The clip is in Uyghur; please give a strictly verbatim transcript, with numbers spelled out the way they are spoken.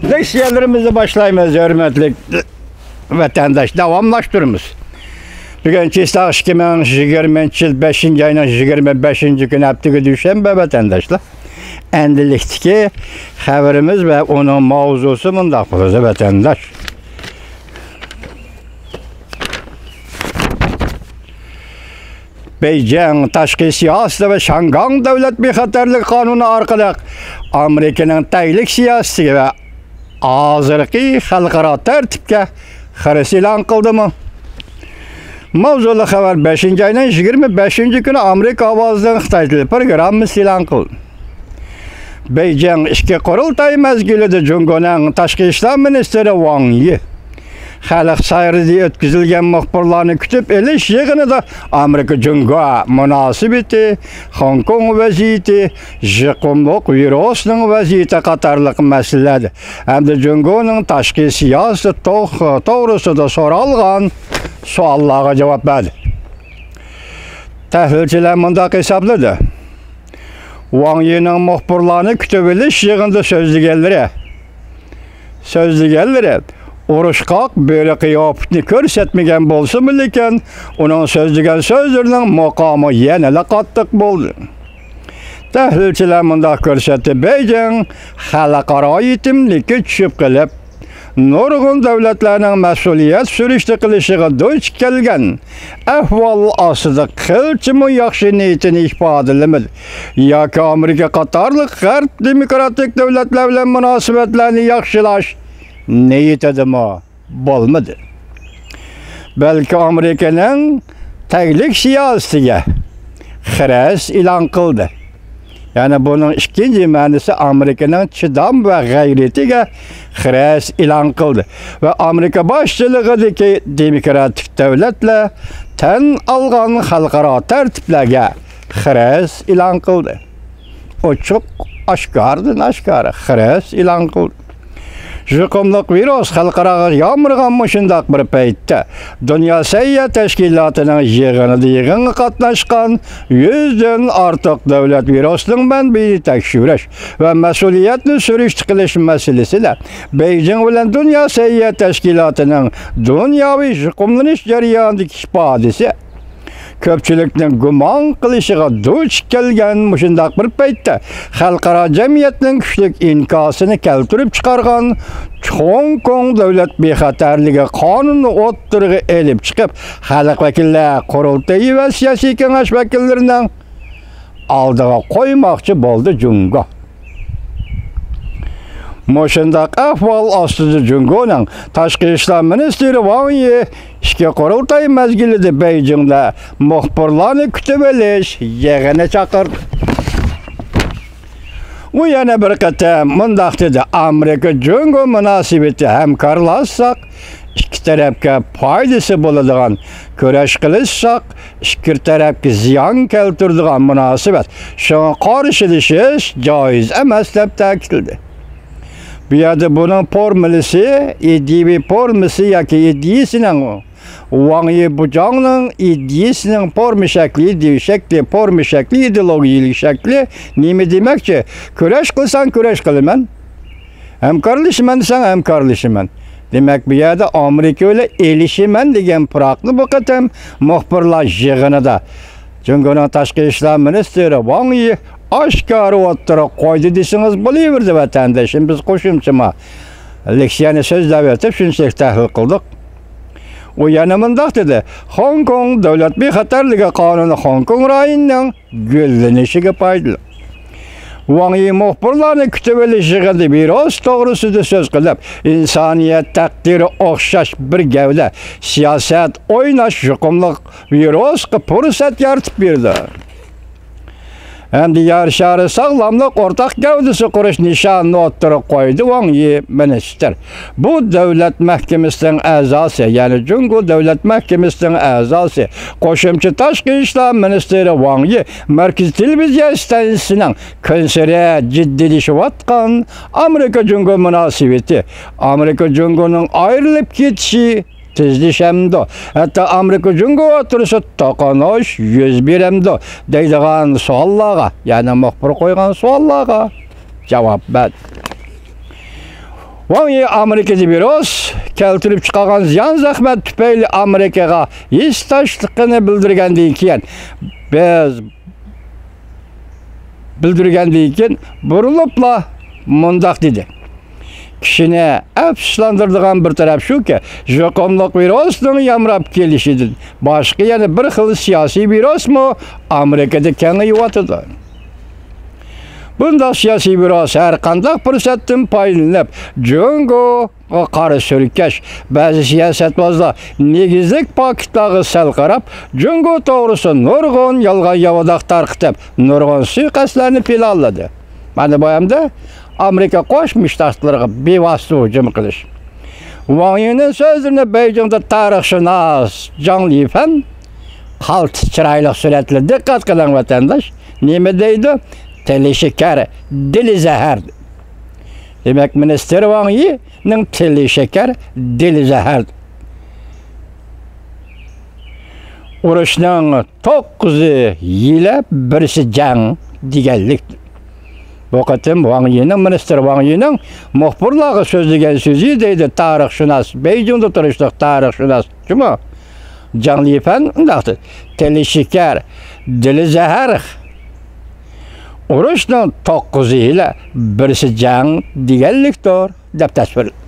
لېكسىيەلىرىمىزنى باشلايمىز، ھۆرمەتلىك ۋەتەنداش، داۋاملاشتۇرىمىز. بۈگۈن چىسلاق ئىككى مىڭ يىگىرمىنچى يىل بەشىنچى ئاينىڭ يىگىرمە بەشىنچى كۈنى، ھەپتىگە دۈشەنبە، ۋەتەنداشلار. ئەمدىلىكتىكى خەۋىرىمىز ۋە ئۇنىڭ ماۋزۇسى مۇنداق بولىدۇ، ۋەتەنداش. بېيجىڭ تاشقى سىياسىتى ۋە شاڭگاڭ دۆلەت بىخەتەرلىك قانۇنى ئارقىلىق ئامېرىكىنىڭ تەگلىك سىياسىتىگە ۋە ھازىرقى خەلقئارا تەرتىپكە خىرىس ئېلان قىلدىمۇ؟ ماۋزۇلۇق خەۋەر بەشىنچى ئاينىڭ يىگىرمە بەشىنچى كۈنى ئامېرىكا ئاۋازىنىڭ خىتاي تىلى پروگراممىسى ئېلان قىلدى. بېيجىڭ ئىككى قۇرۇلتاي مەزگىلىدە جۇڭگونىڭ تاشقى ئىشلار مىنىستىرى ۋاڭ يى خەلق سارىيىدا ئۆتكۈزۈلگەن مۇخبىرلارنى كۈتۈپ ئېلىش يىغىنىدا ئامېرىكا جۇڭگو مۇناسىۋىتى، خوڭكوڭ ۋەزىيىتى، يۇقۇملۇق ۋىرۇسنىڭ ۋەزىيىتى قاتارلىق مەسىلىلەردە ھەمدە جۇڭگونىڭ تاشقى سىياسىتى توغ-، توغرىسىدا سورالغان سوئاللارغا جاۋاب بەردى. تەھلىلچىلەر مۇنداق ھېسابلىدى. ۋاڭ يىنىڭ مۇخبىرلارنى كۈتۈۋېلىش يىغىنىدا سۆزلىگەنلىرى، سۆزلىگەنلىرى ئۇرۇشقاق بىر قىياپىتىنى كۆرسەتمىگەن بولسىمۇ، لېكىن ئۇنىڭ سۆزلىگەن سۆزلىرىنىڭ مۇقامى يەنىلا قاتتىق بولدى. تەھلىلچىلەر مۇنداق كۆرسەتتى، بېيجىڭ خەلقئارا يېتىملىككە چۈشۈپ قېلىپ، نۇرغۇن دۆلەتلەرنىڭ مەسئۇلىيەت سۈرۈشتە قىلىشىغا دۇچ كەلگەن ئەھۋال ئاستىدا قىلچىمۇ ياخشى نىيىتىنى ئىپادىلىمىدى ياكى ئامېرىكا قاتارلىق غەرب دېموكراتىك دۆلەتلەر بىلەن مۇناسىۋەتلەرنى ياخشىلاش نىيىتىدىمۇ بولمىدى. بەلكى ئامېرىكىنىڭ تەگلىك سىياسىتىگە خىرىس ئېلان قىلدى. يەنى بۇنىڭ ئىككىنچى مەنىسى ئامېرىكىنىڭ چىدام ۋە غەيرىتىگە خىرىس ئېلان قىلدى ۋە ئامېرىكا باشچىلىقىدىكى دېموكراتىك دۆلەتلەر تەن ئالغان خەلقئارا تەرتىپلەرگە خىرىس ئېلان قىلدى. ئوچۇق، ئاشكارىدىن ئاشكارا خىرىس ئېلان قىلدى. يۇقۇملۇق ۋىرۇس خەلقئاراغا يامرىغان مۇشۇنداق بىر پەيتتە، دۇنيا سەھىيە تەشكىلاتىنىڭ يىغىنىدا يىغىنغا قاتناشقان يۈزدىن ئارتۇق دۆلەت ۋىرۇسنىڭ مەنبىيىنى تەكشۈرۈش ۋە مەسئۇلىيەتنى سۈرۈشتە قىلىش مەسىلىسىدە بېيجىڭ بىلەن دۇنيا سەھىيە تەشكىلاتىنىڭ دۇنياۋى يۇقۇملىنىش جەريانىدىكى ئىپادىسى كۆپچىلىكنىڭ گۇمان قىلىشىغا دۇچ كەلگەن مۇشۇنداق بىر پەيتتە، خەلقئارا جەمئىيەتنىڭ كۈچلۈك ئىنكاسىنى كەلتۈرۈپ چىقارغان خوڭكوڭ دۆلەت بىخەتەرلىكى قانۇنىنى ئوتتۇرىغا ئېلىپ چىقىپ، خەلق ۋەكىللەر قۇرۇلتىيى ۋە سىياسىي كېڭەش ۋەكىللىرىنىڭ ئالدىغا قويماقچى بولدى جۇڭگو. مۇشۇنداق ئەھۋال ئاستىدا جۇڭگونىڭ تاشقى ئىشلار مىنىستىرى ۋاڭ يى ئىككى قۇرۇلتاي مەزگىلىدە بېيجىڭدا مۇخبىرلارنى كۈتۈۋېلىش يىغىنى چاقىردى. ئۇ يەنە بىر قېتىم مۇنداق دېدى، ئامېرىكا جۇڭگو مۇناسىۋىتى ھەمكارلاشساق، ئىككى تەرەپكە پايدىسى بولىدىغان، كۈرەش قىلىشساق، ئىككى تەرەپكە زىيان كەلتۈرىدىغان مۇناسىۋەت. شۇڭا قارشىلىشىش جائىز ئەمەس، دەپ تەكىتلىدى. بۇ يەردە بۇنىڭ فورمۇلىسى، ئىدىيىۋى فورمىسى ياكى ئىدىيىسىنىڭ ۋاڭ يى بۇجاڭنىڭ ئىدىيىسىنىڭ فورما شەكلى، ئىدىيىۋى شەكلى، فورما شەكلى، ئىدېئولوگىيەلىك شەكلى نېمە دېمەكچى؟ كۈرەش قىلساڭ كۈرەش قىلىمەن. ھەمكارلىشىمەن دېسەڭ ھەمكارلىشىمەن. دېمەك، بۇ يەردە ئامېرىكا بىلەن ئېلىشىمەن دېگەن پۇراقنى بۇ قېتىم مۇخبىرلار يىغىنىدا جۇڭگونىڭ تاشقى ئىشلار مىنىستىرى ۋاڭ يى ئاشكارا ئوتتۇرىغا قويدى دېسىڭىز بولۇۋېرىدۇ، ۋەتەندىشىم. بىز قوشۇمچىما لېكسىيەنى سۆزلەۋېتىپ شۇنچىلىك تەھلىل قىلدۇق. ئۇ يەنە مۇنداق دېدى، خوڭكوڭ دۆلەت بىخەتەرلىكى قانۇنى خوڭكوڭ رايونىنىڭ گۈللىنىشىگە پايدىلىق. ۋاڭ يى مۇخبىرلارنى كۈتۈۋېلىش يىغىنىدا ۋىرۇس توغرىسىدا سۆز قىلىپ، ئىنسانىيەت تەقدىرى ئوخشاش بىر گەۋدە، سىياسەت ئويناش يۇقۇملۇق ۋىرۇسقا پۇرسەت يارىتىپ بېرىدۇ ھەمدە يەر شارى ساغلاملىق ئورتاق گەۋدىسى قۇرۇش نىشانىنى ئوتتۇرىغا قويدى ۋاڭ يى مىنىستىر. بۇ دۆلەت مەھكىمىسىنىڭ ئەزاسى، يەنى جۇڭگو دۆلەت مەھكىمىسىنىڭ ئەزاسى، قوشۇمچە تاشقى ئىشلار مىنىستىرى ۋاڭ يى مەركىزىي تېلېۋىزىيە ئىستانسىسىنىڭ كۈنسېرى جىددىيلىشىۋاتقان ئامېرىكا جۇڭگو مۇناسىۋىتى، ئامېرىكا جۇڭگونىڭ ئايرىلىپ كېتىشى تېزلىشەمدۇ؟ ھەتتا ئامېرىكا جۇڭگو ئوتتۇرىسىدا توقۇنۇش يۈز بېرەمدۇ؟ دەيدىغان سوئاللارغا، يەنى مۇخبىر قويغان سوئاللارغا جاۋاب بەردى. ۋاڭ يى ئامېرىكىدا ۋىرۇس كەلتۈرۈپ چىقارغان زىيان زەخمەت تۈپەيلى ئامېرىكىغا ھېسداشلىقىنى بىلدۈرگەندىن كېيىن، بىز بىلدۈرگەندىن كېيىن بۇرۇلۇپلا مۇنداق دېدى: كىشىنى ئەپسۇسلاندۇرىدىغان بىر تەرەپ شۇكى، يۇقۇملۇق ۋىرۇسنىڭ يامراپ كېلىشىدىن باشقا يەنە بىر خىل سىياسىي ۋىرۇسمۇ ئامېرىكىدا كېڭىيىۋاتىدۇ. بۇنداق سىياسىي ۋىرۇس ھەر قانداق پۇرسەتتىن پايدىلىنىپ، جۇڭگوغا قارا سۈركەش، بەزى سىياسەتۋازلار نېگىزلىك پاكىتلارغا سەل قاراپ، جۇڭگو توغرىسىدا نۇرغۇن يالغان ياۋىداق تارقىتىپ، نۇرغۇن سۇيىقەستلەرنى پىلانلىدى. مانا بۇ ئەمدى ئامېرىكا قوشما شتاتلىرىغا بىۋاسىتە ھۇجۇم قىلىش. ۋاڭ يىنىڭ سۆزلىرىنى بېيجىڭدا تارىخشۇناس جاڭ لىفەن قالتىس چىرايلىق سۈرەتلەر، دىققەت قىلىڭ ۋەتەنداش، نېمە دەيدۇ؟ تىلى شېكەر، دىلى زەھەر. دېمەك، مىنىستىر ۋاڭ يىنىڭ تىلى شېكەر، دىلى زەھەر. ئۇرۇشنىڭ توققۇزى ھىيلە، بىرسى جەڭ دېگەنلىك. بۇ قېتىم ۋاڭ يىنىڭ، مىنىستىر ۋاڭ يىنىڭ مۇخبىرلارغا سۆزلىگەن سۆزى دەيدۇ تارىخشۇناس، بېيجىڭدا تۇرۇشلۇق تارىخشۇناس جۇمۇ جاڭ لىفەن مۇنداق دېدى: تىلى شېكەر، دىلى زەھەر. ئۇرۇشنىڭ توققۇزى ھىيلە، بىرسى جەڭ دېگەنلىكتۇر، دەپ تەسۋىرلىدى.